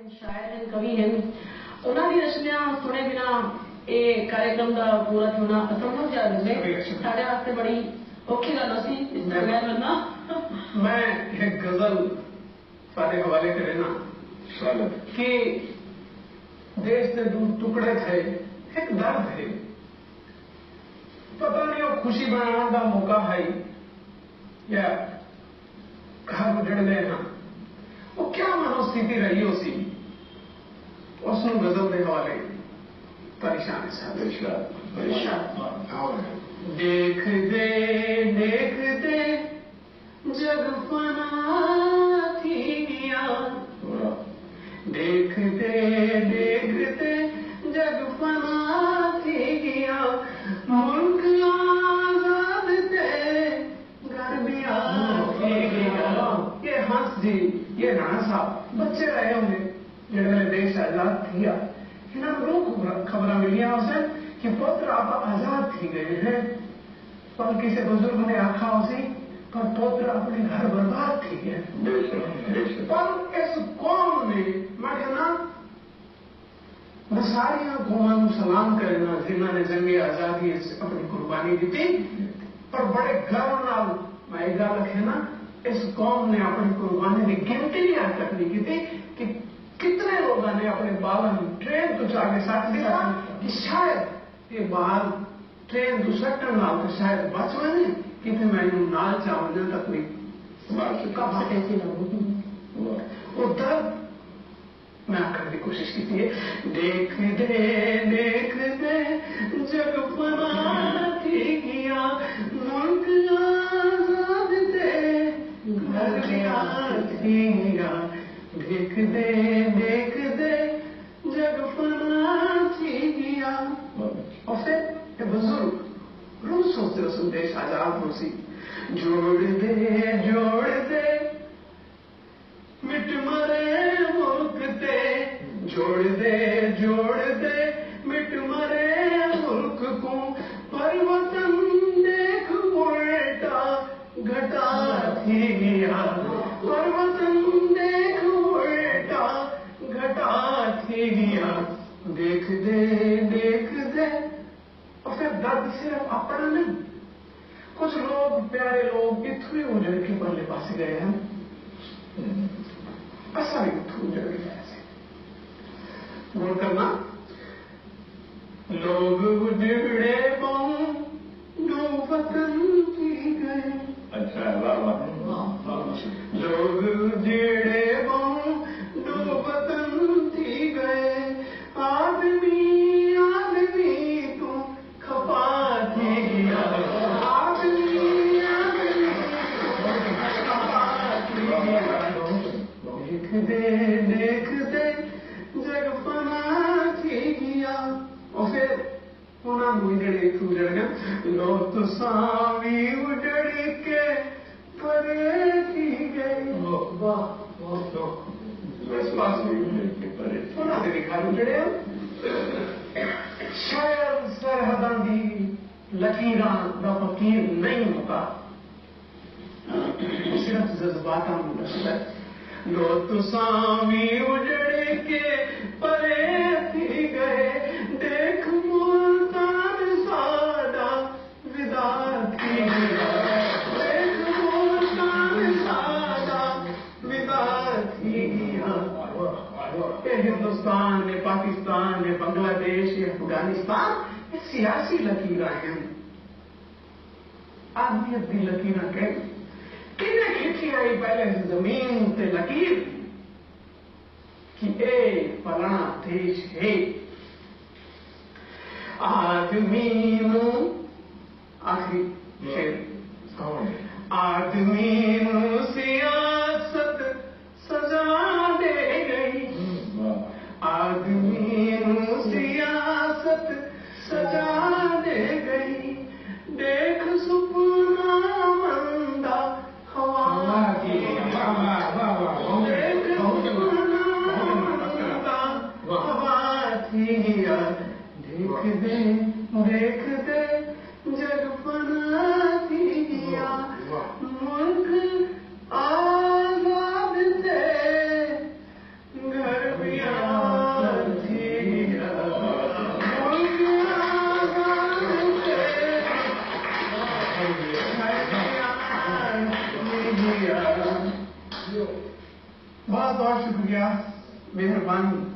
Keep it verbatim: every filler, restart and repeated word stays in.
شاعر ہن، کوی ہن، انہاں دی رچنیاں سݨے بنا اے کاریکرم دا پورا تھیوݨا اسنبھو جا لڳدے۔ ساݙے واسطے بڑی اوکھی ڳالھ ہوسی اس بغیر ونڄݨا۔ میں ہک غزل تہاݙے حوالے کرینداں کہ دیش دے ݙو ٹکڑے تھئے، ہک درد ہے، پتہ نہیں او خوشی مناوݨ دا موقع ہئی یا گھر اجڑ ڳئے ہن۔ او کیا منوستھتی رہی ہوسی، اس نوں غزل دے حوالے تاݙی شان ہے صاحب۔ ارشاد، ارشاد۔ ݙیکھدے ݙیکھدے جڳ فنا تھی ڳیا، ݙیکھدے ݙیکھدے جڳ فنا تھی ڳیا، ملک آزاد تے گھر ٻیا تھی ڳیا۔ یہ ہنس جی، یہ رانا صاحب، بچے رہے ہوں گے جڑے ویلے دیش آزاد تھیا، انہاں نوں ݙو خبر-، خبراں ملیاں ہوسن کہ پتر آپ آزاد تھی ڳئے ہیں، پر کسے بزرگ نے آکھا ہوسی، پر پتر اپݨے گھر برباد تھی ڳئے۔ بے شک، بے شک۔ پر اس قوم نے، میں کہنا، میں ساریاں قوماں نوں سلام کرینداں جنہاں نے جنگ آزادی وچ اپݨی قربانی ݙتی، پر بڑے گرو نال میں اے ڳالھ آکھینداں، اس قوم نے اپݨی قربانی دی گنتی وی اڄ تک نہیں کیتی کہ کتنے لوگاں نے اپݨے ٻالاں نوں ٹرین توں چا کے سٹ ݙتا کہ شاید اے ٻال ٹرین توں سٹݨ نال تاں شاید بچ ونڄے، کتھے میں اینوں نال چا ونڄاں تاں کوئی کپ کیسی نہ ہو۔ او درد میں آکھݨ دی کوشش کیتی ہے، ݙیکھدے ݙیکھدے جڳ فنا تھی ڳیا، ملک آزاد تے گھر ٻیا تھی ڳیا، ݙیکھدے ݙیکھدے جڳ فنا تھی ڳیا۔ اور پھر اے بزرگ روز سوچدے ہوسن دیش آزاد ہوسی، جوڑدے جوڑدے مٹ مرے ملک تے، جوڑدے جوڑدے مٹ مرے ملک کوں، پر وطن ݙیکھ الٹا گھٹا تھی ڳیا، پر وطن ݙیکھ الٹا گھٹا تھی ڳیا، ݙیکھدے ݙیکھدے۔ اور پھر درد صرف اپݨا نہیں، کچھ لوگ، پیارے لوگ اتھوں ہی اجڑ کے پرلے پاسے ڳئے ہن، اساں وی اتھوں اجڑ کے ڳئے سے۔ غور کرنا، لوگ اجڑے ٻہوں ݙو وطن تھی ڳئے۔ اچھا، واہ، واہ۔ لوگ اجڑے ٻہوں ݙو وطن تھی ڳئے۔ آدمی آدمی توں خفا تھی ڳیا۔ آدمی آدمی توں خفا تھی ڳیا۔ ݙیکھدے ݙیکھدے جڳ فنا تھی ڳیا۔ او پھر انہاں نوں اجڑے اتھوں اجڑ ڳئے۔ لو تساں وی اجڑ کے پرے تھی ڳئے۔ واہ، واہ، واہ۔ اس پاس وی اجڑ کے پرے۔ انہاں دے وی گھر اجڑے ہن۔ شاعر سرحداں دی لکیراں دا فقیر نہیں ہوندا۔ صرف جذباتاں نوں ݙسدا ہے۔ لو تساں وی اجڑ کے پرے تھی ڳئے، ݙیکھ ملتان ساݙا وداع تھی ڳیا، ݙیکھ ملتان ساݙا وداع تھی ڳیا۔ اے ہندوستان، اے پاکستان، اے بنگلہ دیش، اے افغانستان، اے سیاسی لکیراں ہن۔ آدمیت دی لکیراں کہیں، کنے کھچی آئی پہلے زمین تے لکیر کہ اے فلانا دیش ہے۔ آدمی نوں، آخری شعر، آدمی نوں سیاست سزا ݙے ڳئی۔ واہ۔ آدمی نوں سیاست سزا ݙے ڳئی۔ ݙیکھ سپنا مندا ہوا تھی ڳیا۔ واہ، واہ، واہ، واہ۔ ݙیکھ سپنا مندا ہوا تھی ڳیا۔ ݙیکھدے ݙیکھدے جڳ فنا تھی ڳیا۔ واہ۔ ملک آزاد تے، گھر وی بہت بہت شکریہ، مہربانی۔